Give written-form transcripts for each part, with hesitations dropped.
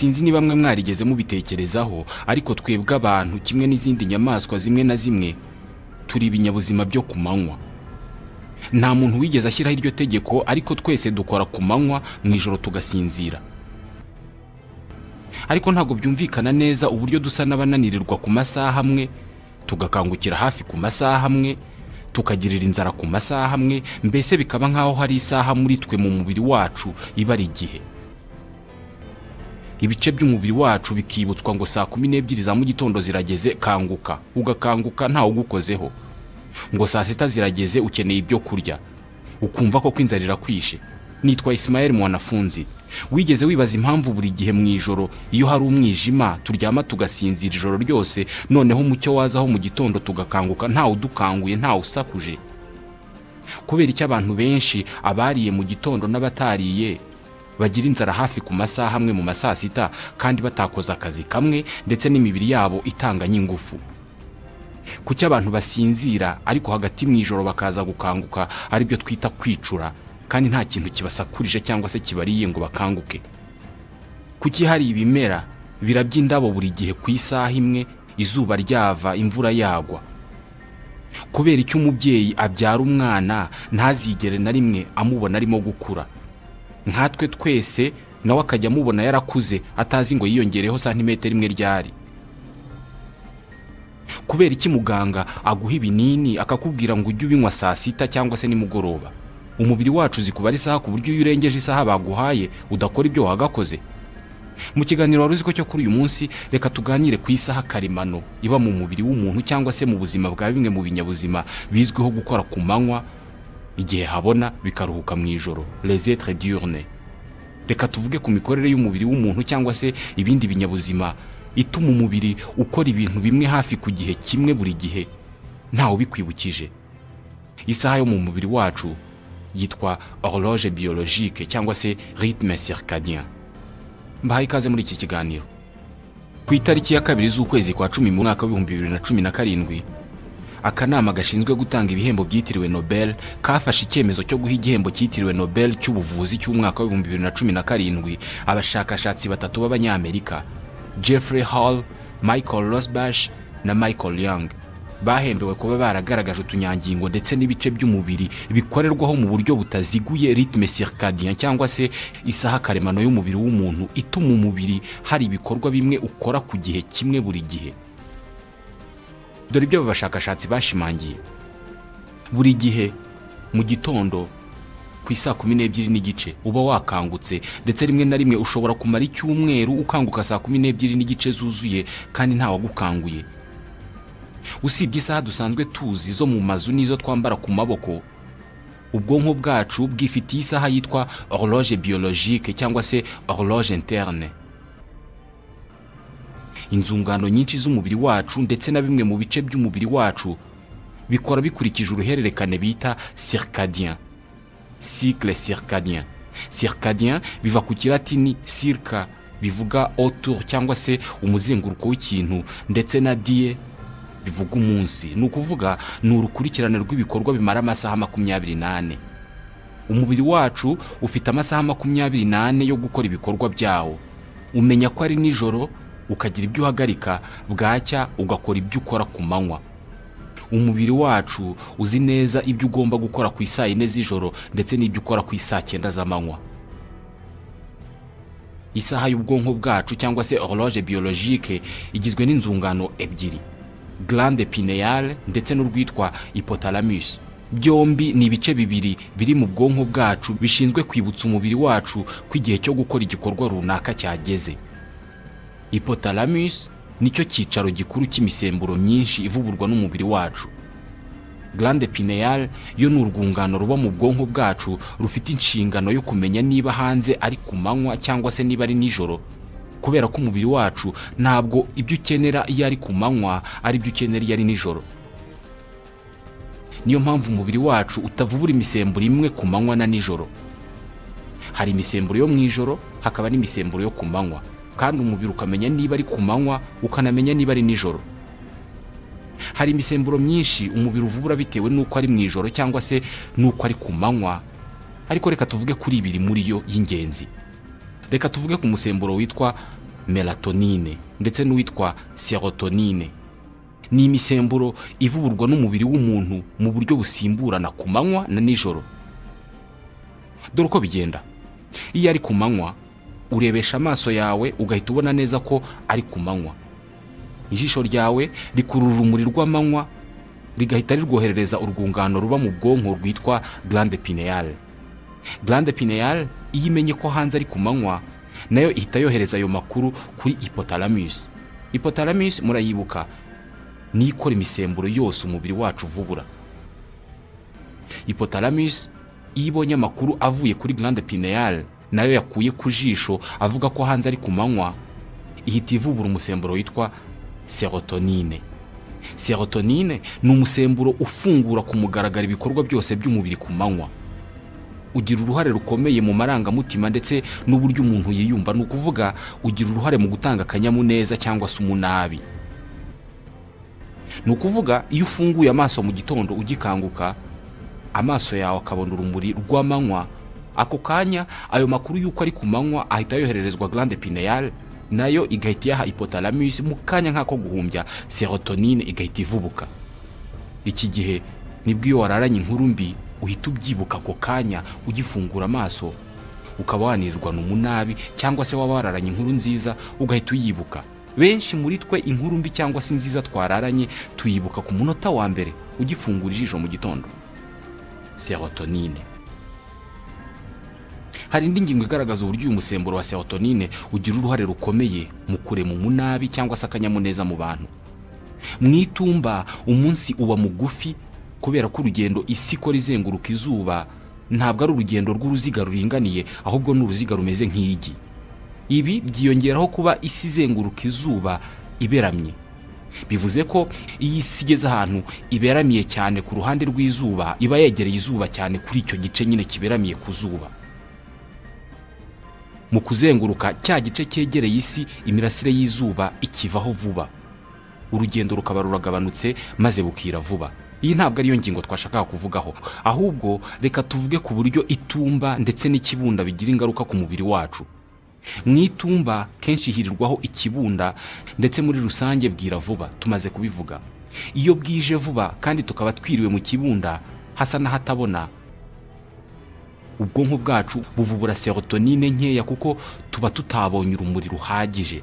Sinzi niba mwe mwarigeze mubitekerezaho, ariko twebwe abantu kimwe n'izindi nyamaswa zimwe na zimwe turi ibinyabuzima byo ku manywa. Nta muntu wigeze ashyiraho iryo tegeko, ariko twese dukora ku manywa, mu ijoro tugasinzira. Ariko ntabwo byumvikana neza uburyo dusa n'abananirirwa ku masaha amwe, tugakangukira hafi ku masaha amwe, tukagirira inzara ku masaha amwe, mbese bikaba nk'aho hari isaha muri twe mu mubiri wacu ibara igihe. Ibice by'umubiri wacu bikibutswa ngo saa 12 za mu gitondo zirageze, kanguka, ugakanguka ntawe ugukozeho. Ngo saa 6 zirageze, ukeneye ibyo kurya, ukumva ko inzara irakwishe. Nitwa Ismael Mwanafunzi. Wigeze wibaza impamvu buri gihe mu ijoro iyo hari umwijima turyama tugasinzira ijoro ryose, noneho umucyo wazaho mu gitondo tugakanguka ntawe udukanguye, ntawe usakuje? Kubera icyo abantu benshi, abariye mu gitondo n'abatariye, bagira inzara hafi ku masaha amwe mu masaa 6, kandi batakoze akazi kamwe, ndetse n'imibiri yabo itanganye ingufu? Kuki abantu basinzira ariko hagati mu ijoro bakaza gukanguka, aribyo twita kwicura, kandi nta kintu kibasakurije cyangwa se kibariye ngo bakanguke? Kuki hari ibimera birabya indabo buri gihe ku isaha imwe, izuba ryava imvura yagwa? Kubera icyo umubyeyi abyara umwana ntazigere na rimwe amubona arimo gukura, nkatwe twese nawe akajya amubona yarakuze atazi ngo yiyongereho santimetero imwe ryari? Kubera iki muganga aguha ibinini akakubwira ngo ujye ubinywa saa 6 cyangwa se nimugoroba? Umubiri wacu uzi kubara isaha ku buryo iyo urengeje isaha baguhaye udakora ibyo wagakoze. Mu kiganiro wari uzi ko cyo kuri uyu munsi, reka tuganire ku isaha karemano iba mu mubiri w'umuntu cyangwa se mu buzima bwa bimwe mu binyabuzima bizwiho gukora ku manywa igihe habona bikaruhuka mu ijoro, les êtres diurnes. Reka tuvuge ku mikorere y'umubiri w'umuntu cyangwa se ibindi binyabuzima ituma umubiri ukora ibintu bimwe hafi ku gihe kimwe buri gihe ntawe ubikwibukije. Isaha yo mu mubiri wacu yitwa horloge biologique cyangwa se rythme circadien. Mbahaye ikaze muri iki kiganiro. Ku itariki ya 2 z'ukwezi kwa 10 mu mwaka wa 2017, akanama gashinzwe gutanga ibihembo byitiriwe Nobel kafashe icyemezo cyo guha igihembo cyitiriwe Nobel cy'ubuvuzi cy'umwaka wa 2017 abashakashatsi batatu b'Abanyamerika, Jeffrey Hall, Michael Rosbash na Michael Young. Bahembewe kuba baragaragaje utunyangingo ndetse n'ibice by'umubiri bikorerwaho mu buryo butaziguye rythme circadien cyangwa se isaha karemano y'umubiri w'umuntu ituma umubiri hari ibikorwa bimwe ukora ku gihe kimwe buri gihe. Dore ibyo abashakashatsi bashimangiye. Buri gihe mu gitondo ku isaa 12:30 uba wakangutse, ndetse rimwe na rimwe ushobora kumara icyumweru ukanguka saa 12:30 zuzuye kandi nta wagukanguye. Usibye isaha dusanzwe tuzi zo mu mazu n'izo twambara ku maboko, ubwonko bwacu bwifitiye isaha yitwa horloge biologique cyangwa se horloge interne. Inzungano nyinshi z'umubiri wacu ndetse na bimwe mu bice by'umubiri wacu bikora bikurikije uruhererekane bita circadien, cycle circadien. Circadien biva ku kilatini circa bivuga autour cyangwa se umuzenguruko w'ikintu, ndetse na die bivuga umunsi. Ni ukuvuga ni urukurikirane rw'ibikorwa bimara amasaha 24. Umubiri wacu ufite amasaha 24 yo gukora ibikorwa byawo. Umenya ko ari nijoro ukagira ibyo uhagarika, bwacya ugakora ibyo ukora ku manywa. Umubiri wacu uzi neza ibyo ugomba gukora ku isaa 4 z'ijoro ndetse n'ibyo ukora ku isaa 9 z'amanywa. Isaha y'ubwonko bwacu cyangwa se horloge biologique igizwe n'inzungano ebyiri, glande pinéale ndetse n'urwitwa hypothalamus. Byombi ni ibice bibiri biri mu bwonko bwacu bishinzwe kwibutsa umubiri wacu ko igihe cyo gukora igikorwa runaka cyageze. Hypothalamus nicyo cyicaro gikuru cy'imisemburo myinshi ivuburwa n'umubiri wacu. Glande pinéale yo ni urwungano ruba mu bwonko bwacu rufite inshingano yo kumenya niba hanze ari ku manywa cyangwa se niba ari nijoro, kubera ko umubiri wacu ntabwo ibyo ukenera iyo ari ku manywa ari byo ukenera iyo ari nijoro. Niyo mpamvu umubiri wacu utavubura imisemburo imwe ku manywa na nijoro. Hari imisemburo yo mu ijoro, hakaba n'imisemburo yo ku manywa, kandi umubiri ukamenya niba ari ku manywa ukanamenya niba ari nijoro. Hari imisemburo myinshi umubiri uvubura bitewe n'uko ari mu ijoro cyangwa se n'uko ari ku manywa, ariko reka tuvuge kuri ibiri muri yo y'ingenzi. Reka tuvuge ku musemburo witwa melatonine ndetse n'uwitwa serotonine. Ni imisemburo ivuburwa n'umubiri w'umuntu mu buryo busimburana ku manywa na nijoro. Dore uko bigenda. Iyo ari ku manywa urebesha amaso yawe ugahita ubona neza ko ari ku manywa. Ijisho ryawe rikurura urumuri rw'amanywa rigahita rirwoherereza urwungano ruba mu bwonko rwitwa glande pineale. Glande pineale iyo imenye ko hanze ari ku manywa nayo ihita yohereza ayo makuru kuri hypothalamus. Hypothalamus murayibuka ni ikora imisemburo yose umubiri wacu uvubura. Hypothalamus iyo ibonye amakuru avuye kuri glande pineale nayo yakuye ku jisho avuga ko hanze ari ku manywa, ihita ivubura umusemburo witwa serotonine. Serotonine ni umusemburo ufungura ku mugaragaro ibikorwa byose by'umubiri ku manywa. Ugira uruhare rukomeye mu marangamutima ndetse n'uburyo umuntu yiyumva, ni ukuvuga ugira uruhare mu gutanga akanyamuneza cyangwa se umunabi. Ni ukuvuga iyo ufunguye amaso mu gitondo ugikanguka, amaso yawe akabona urumuri rw'amanywa, ako kanya ayo makuru y'uko ari ku manywa ahita yohererezwa glande pineale, nayo igahita iyaha hypothalamus mu kanya nk'ako guhumbya, serotonine igahita ivubuka. Iki gihe nibwo iyo wararanye inkuru mbi uhita ubyibuka ako kanya ugifungura amaso, ukaba wanirirwa n'umunabi, cyangwa se waba wararanye inkuru nziza ugahita uyibuka. Benshi muri twe inkuru mbi cyangwa se nziza twararanye tuyibuka ku munota wa mbere ugifungura ijisho mu gitondo. Serotonine. Hari indi ngingo igaragaza uburyo uyu musemburo wa serotonine ugira uruhare rukomeye mu kurema umunabi cyangwa se akanyamuneza mu bantu. Mu itumba umunsi uba mugufi kubera ko urugendo isi ikora izenguruka izuba ntabwo ari urugendo rw'uruziga ruringaniye, ahubwo ni uruziga rumeze nk'igi. Ibi byiyongeraho kuba isi izenguruka izuba iberamye. Bivuze ko iyi isi igeze ahantu iberamiye cyane ku ruhande rw'izuba, iba yegereye izuba cyane kuri icyo gice nyine kiberamiye ku zuba. Mu kuzenguruka cya gice cyegereye isi, imirasire y'izuba ikivaho vuba, urugendo rukaba ruragabanutse maze bukira vuba. Iyi ntabwo ariyo ngingo twashakaga kuvugaho, ahubwo reka tuvuge ku buryo itumba ndetse n'ikibunda bigira ingaruka ku mubiri wacu. Mu itumba kenshi hirirwaho ikibunda ndetse muri rusange bwira vuba, tumaze kubivuga. Iyo bwije vuba kandi tukaba twiriwe mu kibunda hasa n'ahatabona, ubwonko bwacu buvubura serotonine nkeya kuko tuba tutabonye urumuri ruhagije.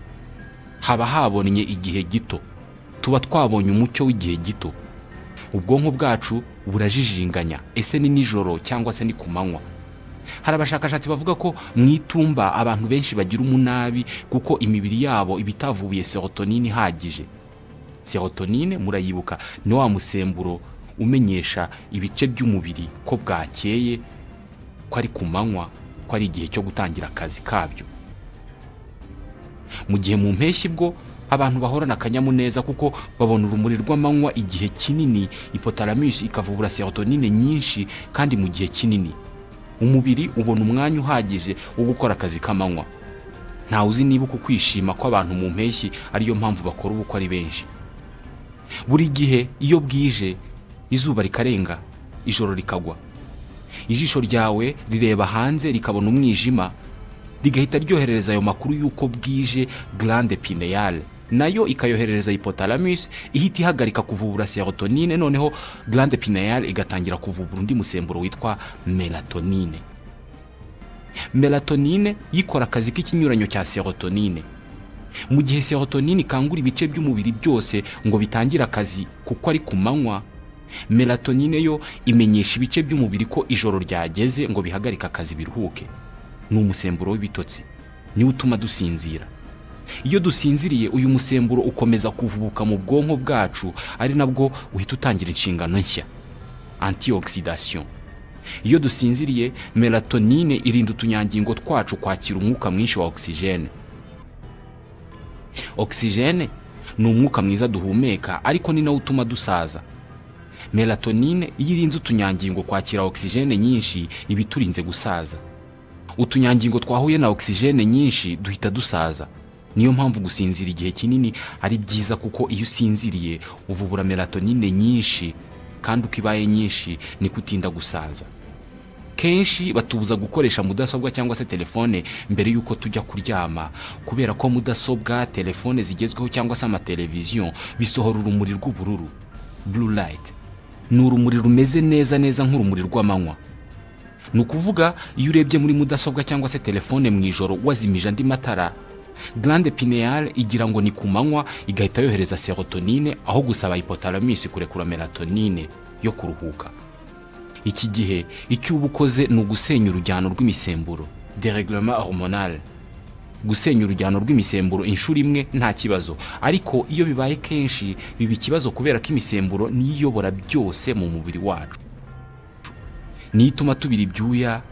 Haba habonye igihe gito, tuba twabonye umucyo w'igihe gito. Ubwonko bwacu burajijinganya, ese ni nijoro cyangwa se ni ku manywa? Hari abashakashatsi bavuga ko mu itumba abantu benshi bagira umunabi kuko imibiri yabo iba itavubuye serotonine ihagije. Serotonine murayibuka ni wa musemburo umenyesha ibice by'umubiri ko bwakeye, ko ari ku manywa, ko ari igihe cyo gutangira akazi kabyo. Mu gihe mu mpeshyi bwo abantu bahorana akanyamuneza kuko babona urumuri rw'amanywa igihe kinini, hypothalamus ikavubura serotonine nyinshi kandi mu gihe kinini. Umubiri ubona umwanya uhagije wo gukora akazi k'amanywa. Ntawe uzi niba uku kwishima kw'abantu mu mpeshyi ariyo mpamvu bakora ubukwe ari benshi. Buri gihe iyo bwije izuba rikarenga, ijoro rikagwa, ijisho ryawe rireba hanze rikabona umwijima, rigahita ryoherereza ayo makuru y'uko bwije glande pineale, nayo ikayoherereza hypothalamus, ihita ihagarika kuvubura serotonine, noneho glande pineale igatangira kuvubura undi musemburo witwa melatonine. Melatonine yikora akazi k'ikinyuranyo cya serotonine. Mu gihe serotonine ikangura ibice by'umubiri byose ngo bitangire akazi kuko ari ku manywa, melatonine yo imenyesha ibice by'umubiri ko ijoro ryageze ngo bihagarike akazi biruhuke. Ni umusemburo w'ibitotsi, niwo utuma dusinzira. Iyo dusinziriye uyu musemburo ukomeza kuvubuka mu bwonko bwacu, ari nabwo uhita utangira inshingano nshya, antioxidation. Iyo dusinziriye melatonine irinda utunyangingo twacu kwakira umwuka mwinshi wa oxygene. Oxygene ni umwuka mwiza duhumeka, ariko ni nawo utuma dusaza. Melatonine iyo irinze utunyangingo kwakira oxygene nyinshi iba iturinze gusaza. Utunyangingo twahuye na oxygene nyinshi duhita dusaza. Niyo mpamvu gusinzira igihe kinini ari byiza, kuko iyo usinziriye uvubura melatonine nyinshi, kandi uko ibaye nyinshi niko utinda gusaza. Kenshi batubuza gukoresha mudasobwa cyangwa se telefone mbere y'uko tujya kuryama, kubera ko mudasobwa, telefone zigezweho cyangwa se amateleviziyo bisohora urumuri rw'ubururu, blue light. Ni urumuri rumeze neza neza nk'urumuri rw'amanywa. Ni ukuvuga iyo urebye muri mudasobwa cyangwa se telefone mu ijoro wazimije andi matara, glande pinéale igira ngo ni ku manywa, igahita yohereza sérotonine aho gusaba hypothalamus kurekura mélatonine yo kuruhuka. Iki gihe icyo uba ukoze ni ugusenya urujyano rw'imisemburo, dérèglement hormonal. Gusenya urujyano rw'imisemburo inshuro imwe nta kibazo, ariko iyo bibaye kenshi biba ikibazo, kubera ko imisemburo niyo iyobora byose mu mubiri wacu. Niyo ituma tubira ibyuya,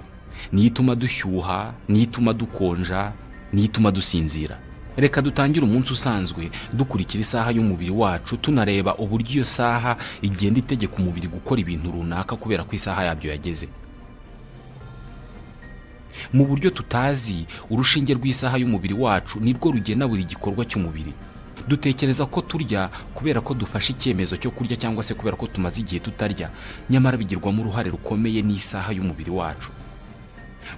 niyo ituma dushyuha, niyo ituma dukonja, niyo ituma dusinzira. Reka dutangire umunsi usanzwe dukurikira isaha y'umubiri wacu, tunareba uburyo iyo saha igenda itegeka umubiri gukora ibintu runaka kubera ko isaha yabyo yageze. Mu buryo tutazi, urushinge rw'isaha y'umubiri wacu nirwo rugena buri gikorwa cy'umubiri. Dutekereza ko turya kubera ko dufashe icyemezo cyo kurya cyangwa se kubera ko tumaze igihe tutarya, nyamara bigirwamo uruhare rukomeye n'isaha y'umubiri wacu.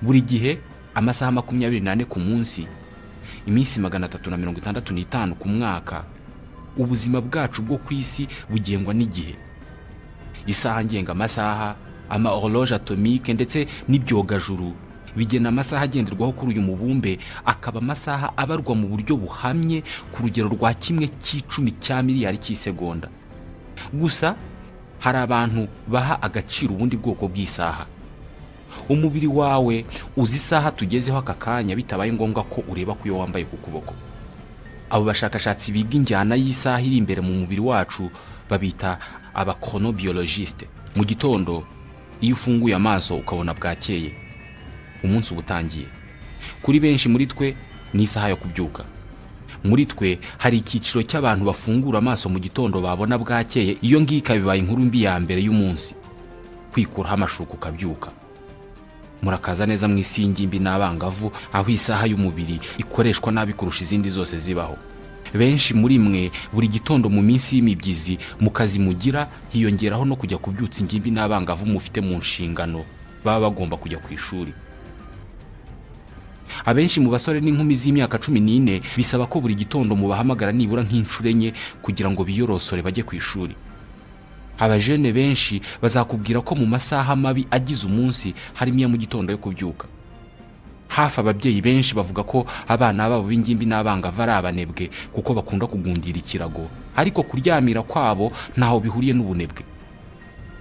Buri gihe, amasaha 24 ku munsi, iminsi 365 ku mwaka, ubuzima bwacu bwo ku isi bugengwa n'igihe. Isaha ngengamasaha, ama horloge atomique ndetse n'ibyogajuru bigena amasaha agenderwaho kuri uyu mubumbe, akaba amasaha abarwa mu buryo buhamye ku rugero rwa 1/10 cya miliyari cy'isegonda. Gusa hari abantu baha agaciro ubundi bwoko bw'isaha. Umubiri wawe uzi isaha tugezeho aka kanya bitabaye ngombwa ko ureba ku yo wambaye ku kuboko. Abo bashakashatsi biga injyana y'isaha iri imbere mu mubiri wacu babita abachronobiologiste. Mu gitondo iyo ufunguye amaso ukabona bwakeye, umunsi uba utangiye. Kuri benshi muri twe ni isaha yo kubyuka. Muri twe hari icyiciro cy'abantu bafungura amaso mu gitondo babona bwakeye, iyo ngiyo ikaba ibaye inkuru mbi ya mbere y'umunsi, kwikuraho amashuka ukabyuka. Murakaza neza mu isi y'ingimbi n'abangavu, aho isaha y'umubiri ikoreshwa nabi kurusha izindi zose zibaho. Benshi muri mwe buri gitondo mu minsi y'imibyizi mu kazi mugira hiyongeraho no kujya kubyutsa ingimbi n'abangavu mufite mu nshingano baba bagomba kujya ku ishuri. Abenshi mu basore n'inkumi z'imyaka 14 bisaba ko buri gitondo mubahamagara nibura nk'inshuro enye kugira ngo biyorosore bajye ku ishuri. Abajene benshi bazakubwira ko mu masaha mabi agize umunsi harimo iya mu gitondo yo kubyuka. Hafi ababyeyi benshi bavuga ko abana babo b'ingimbi n'abangavu ari abanebwe kuko bakunda kugundira ikirago, ariko kuryamira kwabo ntaho bihuriye n'ubunebwe.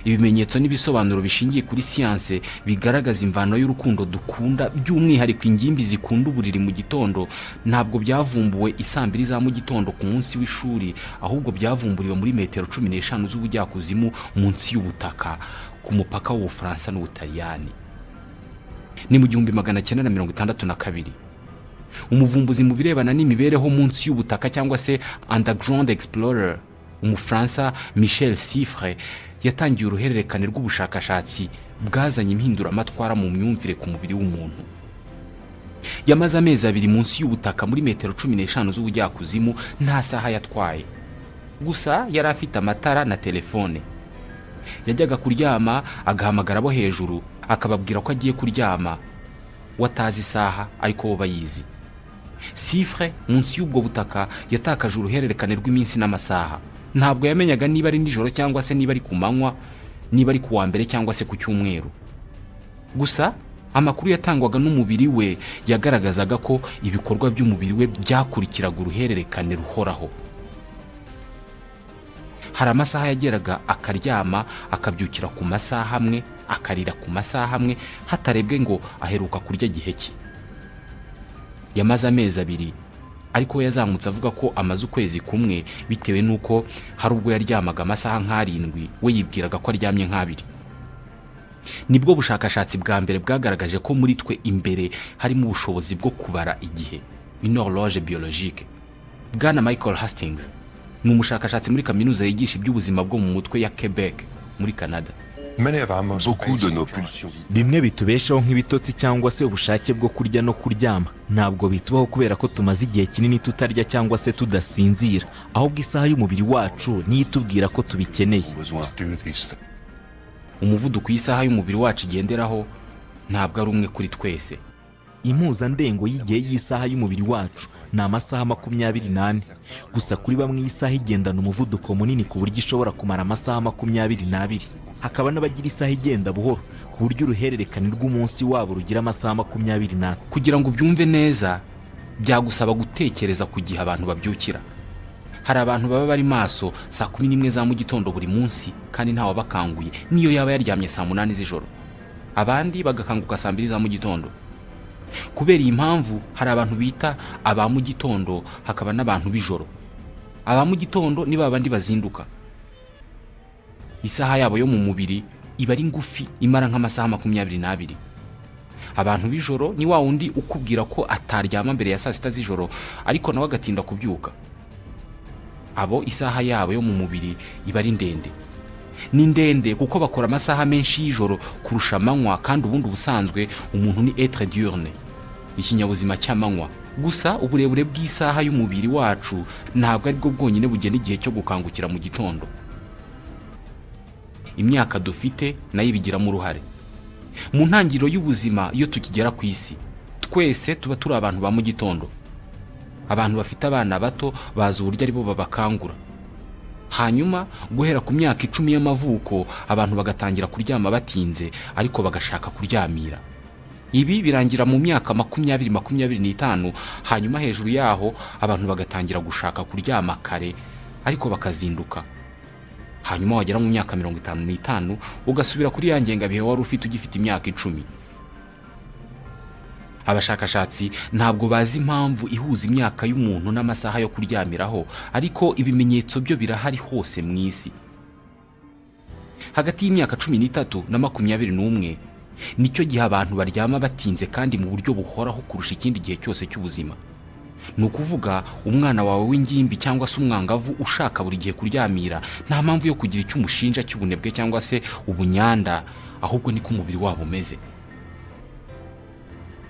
Ibimenyetso n'ibisobanuro bishingiye kuri siyanse bigaragaza imvano y'urukundo dukunda, by'umwihariko ingimbi zikunda uburiri mu gitondo, ntabwo byavumbuwe isaa 2 za mu gitondo ku munsi w'ishuri, ahubwo byavumburiwe muri metero 15 z'ubujyakuzimu munsi y'ubutaka ku mupaka w'Ubufaransa n'Ubutaliyani. Ni mu 1962 umuvumbuzi mu birebana n'imibereho munsi y'ubutaka cyangwa se underground explorer, Umufaransa Michel Siffre, yatangiye uruhererekane rw'ubushakashatsi bwazanye impinduramatwara mu myumvire ku mubiri w'umuntu. Yamaze amezi 2 munsi y'ubutaka muri metero 15 z'ubujyakuzimu, nta saha yatwaye. Gusa yari afite amatara na telefone. Yajyaga kuryama agahamagara abo hejuru akababwira ko agiye kuryama, watazi isaha ariko bo bayizi. Siffre munsi y'ubwo butaka yatakaje uruhererekane rw'iminsi n'amasaha. Ntabwo yamenyaga niba ari nijoro cyangwa se niba ari ku manywa, niba ari ku wa mbere cyangwa se ku cyumweru. Gusa amakuru yatangwaga n'umubiri we yagaragazaga ko ibikorwa by'umubiri we byakurikiraga uruhererekane ruhoraho. Hari amasaha yageraga akaryama, akabyukira ku masaha amwe, akarira ku masaha amwe, hatarebwe ngo aheruka kurya gihe ki. Yamaze amezi 2, ariko yazamutse avuga ko amaze ukwezi kumwe, bitewe n'uko hari ubwo yaryamaga amasaha nk'7 we yibwiraga ko aryamye nk'2. Nibwo bushakashatsi bwa mbere bwagaragaje ko muri twe imbere harimo ubushobozi bwo kubara igihe, une horloge biologique. Bwana Michael Hastings ni umushakashatsi muri kaminuza yigisha iby'ubuzima bwo mu mutwe ya Quebec muri Canada. Bimwe bitubeshaho nk'ibitotsi cyangwa se ubushake bwo kurya no kuryama ntabwo bitubaho kubera ko tumaze igihe kinini tutarya cyangwa se tudasinzira, ahubwo isaha y'umubiri wacu niyo itubwira ko tubikeneye. Umuvuduko w'isaha y'umubiri wacu igenderaho Ntabwo ari umwe kuri twese. Impuzandengo y'igihe y'isaha y'umubiri wacu ni amasaha 24. Gusa kuri bamwe iyi saha igendana umuvuduko munini ku buryo ishobora kumara amasaha 22. Hakaba n'abagira isaha igenda buhoro ku buryo uruhererekane rw'umunsi wabo rugira amasaha 24. Kugira ngo ubyumve neza byagusaba gutekereza ku gihe abantu babyukira. Hari abantu baba bari maso saa 11 za mu gitondo buri munsi kandi ntawe bakanguye, niyo yaba yaryamye saa 8 z'ijoro. Abandi bagakanguka saa 2 za mu gitondo. Kubera iyi mpamvu hari abantu bita aba mu gitondo, hakaba n'abantu b'ijoro. Aba mu gitondo ni babandi bazinduka. Isaha yabo yo mu mubiri iba ari ngufi, imara nk'amasaha 22. Abantu b'ijoro ni wa wundi ukubwira ko ataryama mbere ya saa 6 z'ijoro, ariko nawe agatinda kubyuka. Abo isaha yabo yo mu mubiri iba ari ndende. Ni ndende kuko bakora amasaha menshi y'ijoro kurusha amanywa, kandi ubundi ubusanzwe umuntu ni être diurne, ikinyabuzima cy'amanywa. Gusa uburebure bw'isaha y'umubiri wacu ntabwo aribwo bwonyine bugena igihe cyo gukangukira mu gitondo. Imyaka dufite nayo ibigiramo uruhare. Mu ntangiriro y'ubuzima iyo tukigera ku isi, twese tuba turi abantu ba mu gitondo. Abantu bafite abana bato bazi uburyo aribo babakangura. Hanyuma guhera ku myaka 10 y'amavuko abantu bagatangira kuryama batinze, ariko bagashaka kuryamira. Ibi birangira mu myaka 20, 25, hanyuma hejuru yaho abantu bagatangira gushaka kuryama kare ariko bakazinduka. Hanyuma wagera mu myaka 55 ugasubira kuri ya ngengabihe wari ufite ugifite imyaka 10. Abashakashatsi ntabwo bazi impamvu ihuza imyaka y'umuntu n'amasaha yo kuryamiraho, ariko ibimenyetso byo birahari hose mu isi. Hagati y'imyaka 13 na 21 nicyo gihe abantu baryama batinze kandi mu buryo buhoraho kurusha ikindi gihe cyose cy'ubuzima. Ni ukuvuga umwana wawe w'ingimbi cyangwa se umwangavu ushaka buri gihe kuryamira, nta mpamvu yo kugira icyo umushinja cy'ubunebwe cyangwa se ubunyanda, ahubwo niko umubiri wabo umeze.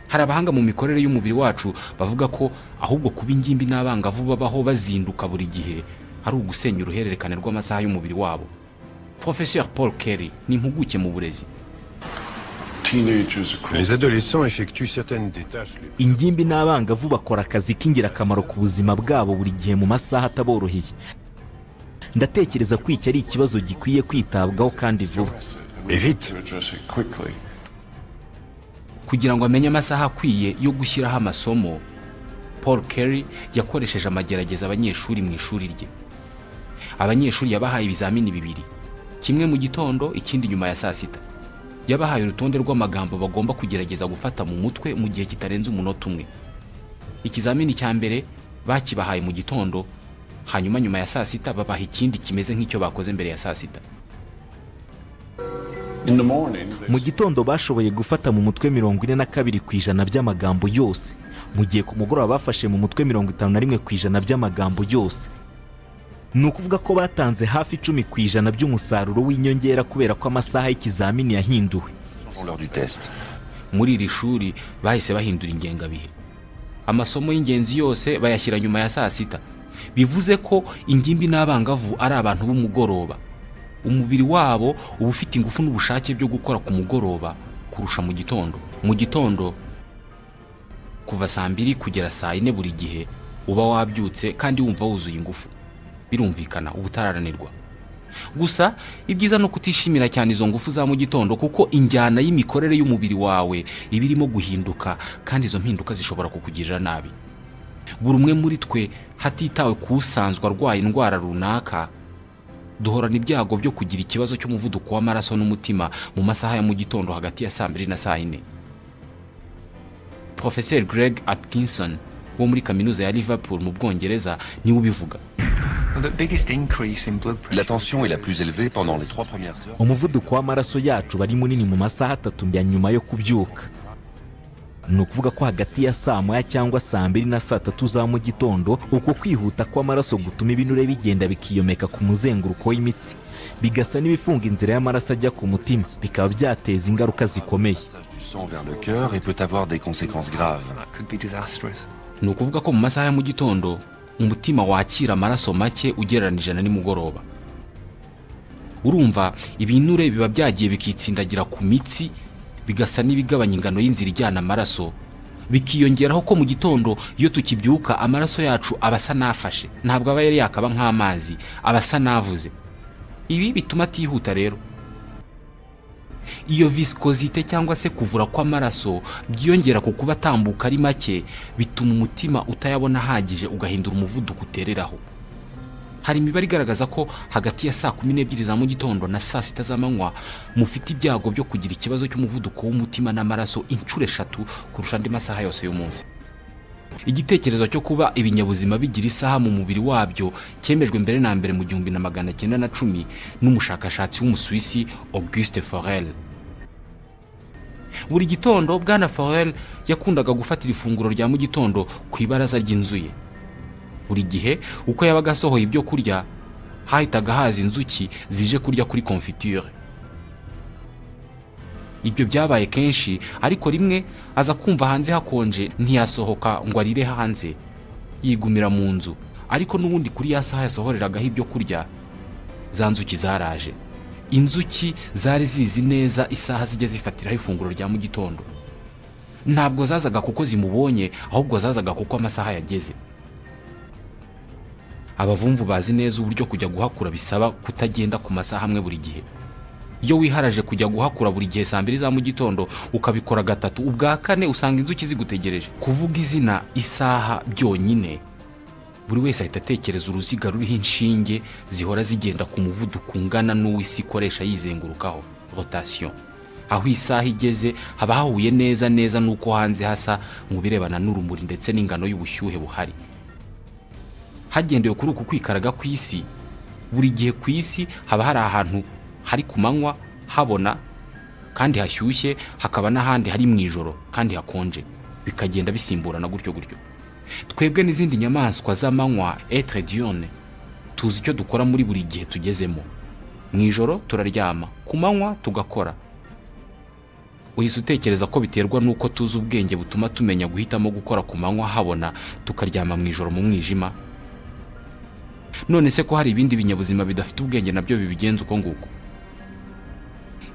Hari abahanga mu mikorere y'umubiri wacu bavuga ko ahubwo kuba ingimbi n'abangavu babaho bazinduka buri gihe ari ugusenya uruhererekane rw'amasaha y'umubiri wabo. Professeur Paul Kelly ni impuguke mu burezi. Les adolescents effectuent certaines des tâches les plus... Ingimbi n'abangavu bakora akazi k'ingirakamaro ku buzima bwabo buri gihe mu masaha ataboroheye. Ndatekereza ko iki ari ikibazo gikwiye kwitabwaho kandi vuba. Et vite. Kugira ngo amenye amasaha akwiye yo gushyiraho amasomo, Paul Kelly yakoresheje amagerageza abanyeshuri mu ishuri rye. Abanyeshuri yabahaye ibizamini 2, kimwe mu gitondo ikindi nyuma ya saa 6. Yabahaye urutonde rw'amagambo bagomba kugerageza gufata mu mutwe mu gihe kitarenze umunota umwe. Ikizamini cya mbere bakibahaye mu gitondo, hanyuma nyuma ya saa 6 babaha ikindi kimeze nk'icyo bakoze mbere ya saa 6. Mu gitondo bashoboye gufata mu mutwe 42% by'amagambo yose, mu gihe ku mugoroba bafashe mu mutwe 51% by'amagambo yose. Ni ukuvuga ko batanze hafi 10% by'umusaruro w'inyongera kubera ko amasaha y'ikizamini yahinduwe. Muri iri shuri bahise bahindura ingengabihe. Amasomo y'ingenzi yose bayashyira nyuma ya saa 6. Bivuze ko ingimbi n'abangavu ari abantu b'umugoroba. Umubiri wabo uba ufite ingufu n'ubushake byo gukora ku mugoroba kurusha mu gitondo. Mu gitondo kuva saa 2 kugera saa 4 buri gihe uba wabyutse kandi wumva wuzuye ingufu. Birumvikana uba utararanirwa. Gusa ibyiza no kutishimira cyane izo ngufu za mu gitondo, kuko injyana y'imikorere y'umubiri wawe iba irimo guhinduka, kandi izo mpinduka zishobora kukugirira nabi. Buri umwe muri twe hatitawe ku usanzwe arwaye indwara runaka, duhorana ibyago byo kugira ikibazo cy'umuvuduko w'amaraso n'umutima mu masaha ya mu gitondo hagati ya saa 2 na saa 4. Professeur Greg Atkinson wo muri kaminuza ya Liverpool mu Bwongereza niwe ubivuga. La tension est la plus élevée pendant les 3 premières heures. Umuvuduko w'amaraso yacu bari munini mu masaha 3 ya nyuma yo kubyuka. Ni ukuvuga ko hagati ya saa 1 cyangwa saa 2 na saa 3 za mu gitondo, uko kwihuta kw'amaraso gutuma ibinure bigenda bikiyomeka ku muzenguruko w'imitsi, bigasa n'ibifunga inzira y'amaraso ajya ku mutima, bikaba byateza ingaruka zikomeye. Ni ukuvuga ko mu masaha ya mu gitondo umutima wakira amaraso make ugereranije na nimugoroba. Urumva ibinure biba byagiye bikitsindagira ku mitsi, bigasa n'ibigabanya ingano y'inzira ijyana amaraso, bikiyongeraho ko mu gitondo iyo tukibyuka amaraso yacu aba asa n'afashe, ntabwo aba yari yakaba nk'amazi, aba asa n'avuze. Ibi bituma atihuta rero. Iyo viscosité cyangwa se kuvura kw'amaraso byiyongera ku kuba atambuka ari make, bituma umutima utayabona ahagije, ugahindura umuvuduko utereraho. Hari imibare igaragaza ko hagati ya 12:00 za mu gitondo na 6:00 z'amanywa mufite ibyago byo kugira ikibazo cy'umuvuduko w'umutima n'amaraso inshuro 3 kurusha andi masaha yose y'umunsi. Igitekerezo cyo kuba ibinyabuzima bigira isaha mu mubiri wabyo cyemejwe mbere na mbere mu 1910 n'umushakashatsi w'Umusuwisi Auguste Forel. Buri gitondo Bwana Forel yakundaga gufatira ifunguro rya mu gitondo ku ibaraza ry'inzu ye. Buri gihe uko yabaga asohoye ibyo kurya hahitaga haza inzuki zije kurya kuri confiture. Ibyo byabaye kenshi, ariko rimwe aza kumva hanze hakonje ntiyasohoka ngo arire hanze, yigumira mu nzu. Ariko n'ubundi kuri ya saha yasohoreragaho ibyo kurya, za nzuki zaraje. Inzuki zari zizi neza isaha zijya zifatiraho ifunguro rya mu gitondo. Ntabwo zazaga kuko zimubonye, ahubwo zazaga kuko amasaha yageze. Abavumvu bazi neza uburyo kujya guhakura bisaba kutagenda ku masaha amwe buri gihe. Iyo wiharaje kujya guhakura buri gihe 2:00 za mu gitondo ukabikora gatatu, ubwa kane usanga inzuki zigutegereje. Kuvuga izina isaha byonyine, buri wese ahita atekereza uruziga ruriho inshinge zihora zigenda ku muvuduko ungana n'uw'isi ikoresha yizengurukaho, rotation. Aho isaha igeze haba hahuye neza neza n'uko hanze hasa mu birebana n'urumuri ndetse n'ingano y'ubushyuhe buhari. Hagendewe kuri uku kwikaraga kw'isi, buri gihe ku isi haba hari ahantu hari ku manywa habona kandi hashyushye, hakaba n'ahandi hari mu ijoro kandi hakonje, bikagenda bisimburana gutyo gutyo. Twebwe n'izindi nyamaswa z'amanywa, être diurne, tuzi icyo dukora muri buri gihe tugezemo. Mu ijoro turaryama, ku manywa tugakora. Uhise utekereza ko biterwa n'uko tuzi ubwenge butuma tumenya guhitamo gukora ku manywa habona, tukaryama mu ijoro mu mwijima. None se ko hari ibindi binyabuzima bidafite ubwenge nabyo bibigenza uko nguko?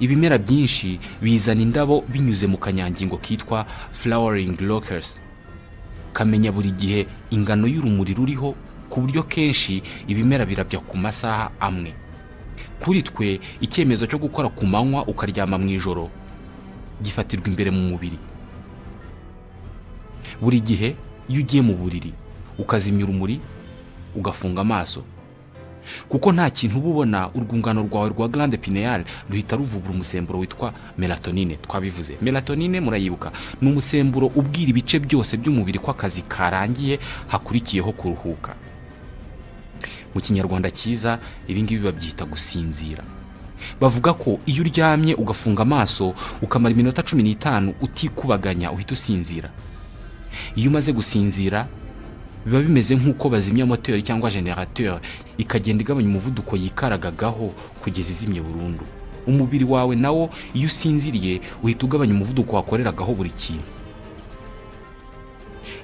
Ibimera byinshi bizana indabo binyuze mu kanyangingo kitwa flowering locus, kamenya buri gihe ingano y'urumuri ruriho, ku buryo kenshi ibimera birabya ku masaha amwe. Kuri twe icyemezo cyo gukora ku manywa ukaryama mu ijoro gifatirwa imbere mu mubiri. Buri gihe iyo ugiye mu buriri ukazimya urumuri ugafunga amaso, kuko nta kintu uba ubona, urwungano rwawe rwa glande pineale ruhita ruvubura umusemburo witwa melatonine. Twabivuze, melatonine murayibuka, ni umusemburo ubwira ibice byose by'umubiri ko akazi karangiye hakurikiyeho kuruhuka. Mu Kinyarwanda cyiza ibi ngibi babyita gusinzira. Bavuga ko iyo uryamye ugafunga amaso ukamara iminota 15 utikubaganya uhita usinzira. Iyo umaze gusinzira biba bimeze nk'uko bazimya moteri cyangwa generateur ikagenda igabanya umuvuduko yikaragagaho kugeza izimye burundu. Umubiri wawe nawo iyo usinziriye uhita ugabanya umuvuduko wakoreragaho buri kintu.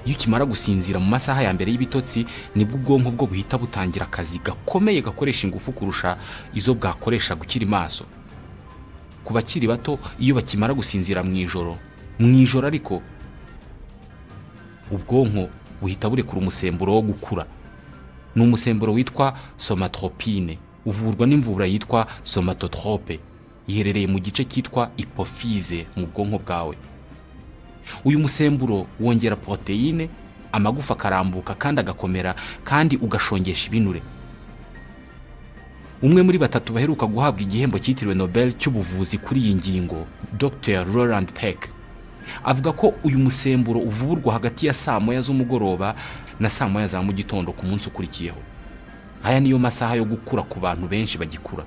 Iyo ukimara gusinzira mu masaha ya mbere y'ibitotsi, nibwo ubwonko bwo buhita butangira akazi gakomeye gakoresha ingufu kurusha izo bwakoresha gukiri maso. Ku bakiri bato iyo bakimara gusinzira mu ijoro ariko ubwonko buhita burekura umusemburo wo gukura. Ni umusemburo witwa somatropine, uvurwa n'imvubura yitwa somatotrope, iherereye mu gice cyitwa hypophyse mu bwonko bwawe. Uyu musemburo wongera proteine, amagufa akarambuka kandi agakomera, kandi ugashongesha ibinure. Umwe muri batatu baheruka guhabwa igihembo cyitiriwe Nobel cy'ubuvuzi kuri iyi ngingo, Dr. Roland Peck, avuga ko uyu musemburo uvuburwa hagati ya 11:00 z'umugoroba na 11:00 za mu gitondo ku munsi ukurikiyeho. Aya niyo masaha yo gukura ku bantu benshi bagikura.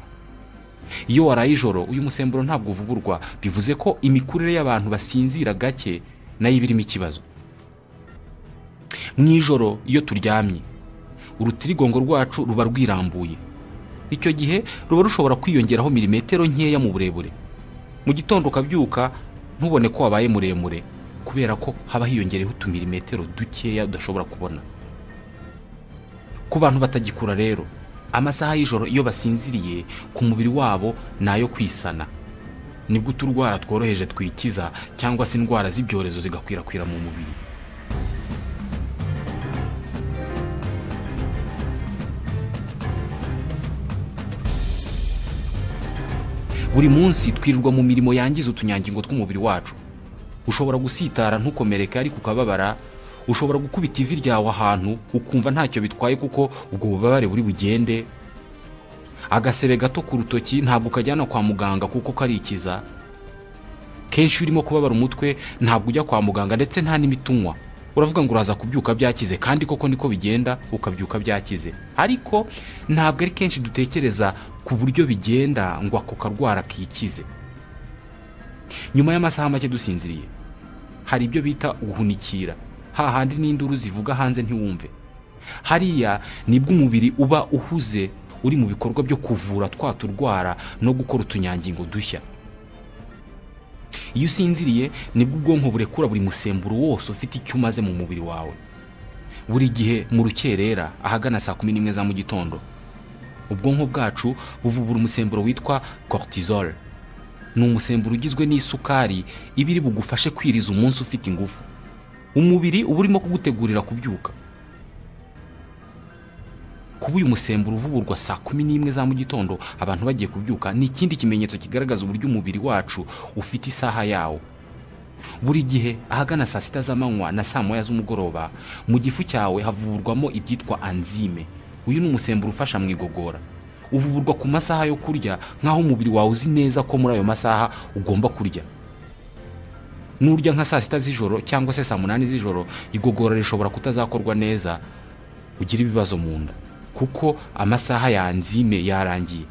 Iyo waraye ijoro uyu musemburo ntabwo uvuburwa, bivuze ko imikurire y'abantu basinzira gake nayo ibirimo ikibazo. Mu ijoro iyo turyamye urutirigongo rwacu ruba rwirambuye. Icyo gihe ruba rushobora kwiyongeraho milimetero nkeya mu burebure. Mu gitondo ukabyuka ntubone ko wabaye muremure kubera ko haba hiyongereyeho utumilimetero dukeya udashobora kubona. Ku bantu batagikura rero, amasaha y'ijoro iyo basinziriye ku mubiri wabo nayo kwisana, nibwo uturwara tworoheje twikiza cyangwa se indwara z'ibyorezo zigakwirakwira mu mubiri. Buri munsi twirirwa mu mirimo yangiza utunyangingo tw'umubiri wacu. Ushobora gusitara ntukomereke ariko ukababara, ushobora gukubita ivi ryawe ahantu ukumva ntacyo bitwaye kuko ubwo bubabare buri bugende. Agasebe gato ku rutoki ntabwo ukajyana kwa muganga kuko karikiza. Kenshi urimo kubabara umutwe ntabwo ujya kwa muganga ndetse nta n'imitunywa. Uravuga ngo uraza kubyuka byakize, kandi koko niko bigenda, ukabyuka byakize. Ariko ntabwo ari kenshi dutekereza ku buryo bigenda ngo ako karwara kikize. Nyuma y'amasaha make dusinziriye, hari ibyo bita guhunikira, hahandi n'induru zivuga hanze ntiwumve. Hariya nibwo umubiri uba uhuze uri mu bikorwa byo kuvura twa turwara no gukora utunyangingo dushya. Iyo usinziriye nibwo ubwonko burekura buri musemburo wose ufite icyo umaze mu mubiri wawe. Buri gihe mu rukerera ahagana saa 11 za mu gitondo, ubwonko bwacu buvubura umusemburo witwa cortisol. Ni umusemburo ugizwe n'isukari iba iri bugufashe kwiriza umunsi ufite ingufu. Umubiri uba urimo kugutegurira kubyuka. Kuba uyu musemburo uvuburwa saa 11 za mu gitondo abantu bagiye kubyuka ni ikindi kimenyetso kigaragaza uburyo umubiri wacu ufite isaha yawo. Buri gihe ahagana saa 6 z'amanywa na saa 1 z'umugoroba mu gifu cyawe havuburwamo ibyitwa enzyme. Uyu ni umusemburo ufasha mu igogora. Uvuburwa ku masaha yo kurya nkaho umubiri wawe uzi neza ko muri ayo masaha ugomba kurya. Nurya nka saa 6 z'ijoro cyangwa se saa 8 z'ijoro, igogora rishobora kutazakorwa neza, ugira ibibazo mu nda kuko amasaha ya enzyme yarangiye.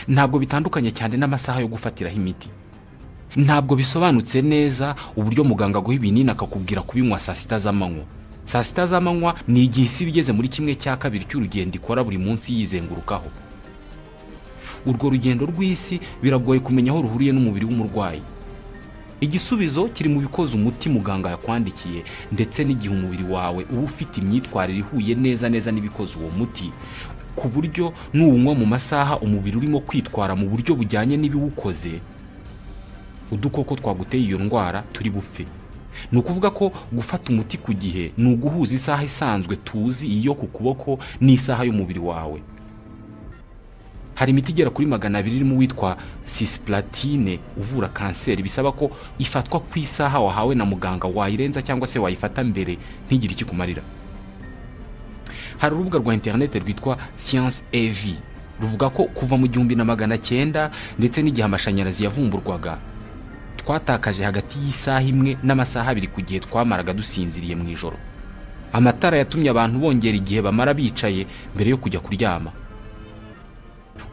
Ntabwo bitandukanye cyane n'amasaha yo gufatiraho imiti. Ntabwo bisobanutse neza uburyo muganga aguha ibinini akakubwira kubinywa saa 6 z'amanywa. Saa 6 z'amanywa ni igihe isi igeze muri 1/2 cy'urugendo ikora buri munsi yizengurukaho. Urwo rugendo rw'isi biragoye kumenya aho ruhuriye n'umubiri w'umurwayi. Igisubizo kiri mu bikoze umuti muganga yakwandikiye ndetse n'igihe umubiri wawe uba ufite imyitwarire ihuye neza neza n'ibikoze uwo muti, ku buryo nuwunywa mu masaha umubiri urimo kwitwara mu buryo bujyanye n'ibiwukoze, udukoko twaguteye iyo ndwara turi bupfe. Ni ukuvuga ko gufata umuti ku gihe ni uguhuza isaha isanzwe tuzi iyo ku kuboko n'isaha y'umubiri wawe. Hari imiti igera kuri 200 irimo uwitwa cisplatine uvura kanseri, bisaba ko ifatwa ku isaha wahawe na muganga, wayirenza cyangwa se wayifata mbere ntigire ikikumarira. Hari urubuga rwa internet rwitwa Science et Vie ruvuga ko kuva mu 1900 ndetse n'igihe amashanyarazi yavumburwaga, twatakaje hagati y'isaha imwe n'amasaha abiri ku gihe twamaraga dusinziriye mu ijoro. Amatara yatumye abantu bongera igihe bamara bicaye mbere yo kujya kuryama.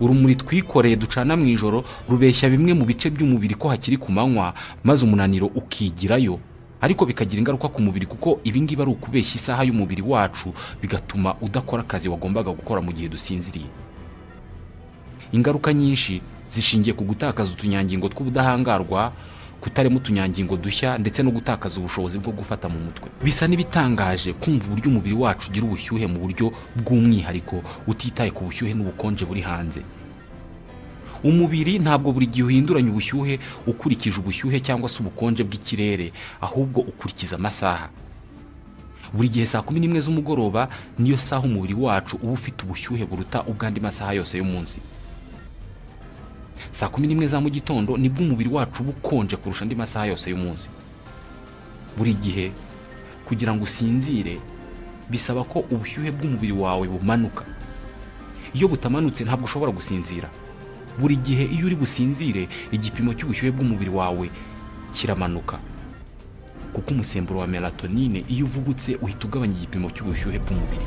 Urumuri twikoreye ducana mu ijoro rubeshya bimwe mu bice by'umubiri ko hakiri ku manywa, maze umunaniro ukigirayo, ariko bikagira ingaruka ku mubiri kuko ibi ngibi ari ukubeshya isaha y'umubiri wacu, bigatuma udakora akazi wagombaga gukora mu gihe dusinziriye. Ingaruka nyinshi zishingiye ku gutakaza utunyangingo tw'ubudahangarwa, kutarema utunyangingo dushya ndetse no gutakaza ubushobozi bwo gufata mu mutwe. Bisa n'ibitangaje kumva uburyo umubiri wacu ugira ubushyuhe mu buryo bw'umwihariko utitaye ku bushyuhe n'ubukonje buri hanze. Umubiri ntabwo buri gihe uhinduranya ubushyuhe ukurikije ubushyuhe cyangwa se ubukonje bw'ikirere, ahubwo ukurikiza amasaha. Buri gihe saa 11 z'umugoroba niyo saha umubiri wacu uba ufite ubushyuhe buruta ubw'andi masaha yose y'umunsi. Saa 11 za mu gitondo nibwo umubiri wacu uba ukonje kurusha andi masaha yose y'umunsi. Buri gihe kugira ngo usinzire bisaba ko ubushyuhe bw'umubiri wawe bumanuka. Iyo butamanutse ntabwo ushobora gusinzira. Buri gihe iyo uri businzire igipimo cy'ubushyuhe bw'umubiri wawe kiramanuka, kuko umusemburo wa melatonine iyo uvubutse uhita ugabanya igipimo cy'ubushyuhe bw'umubiri.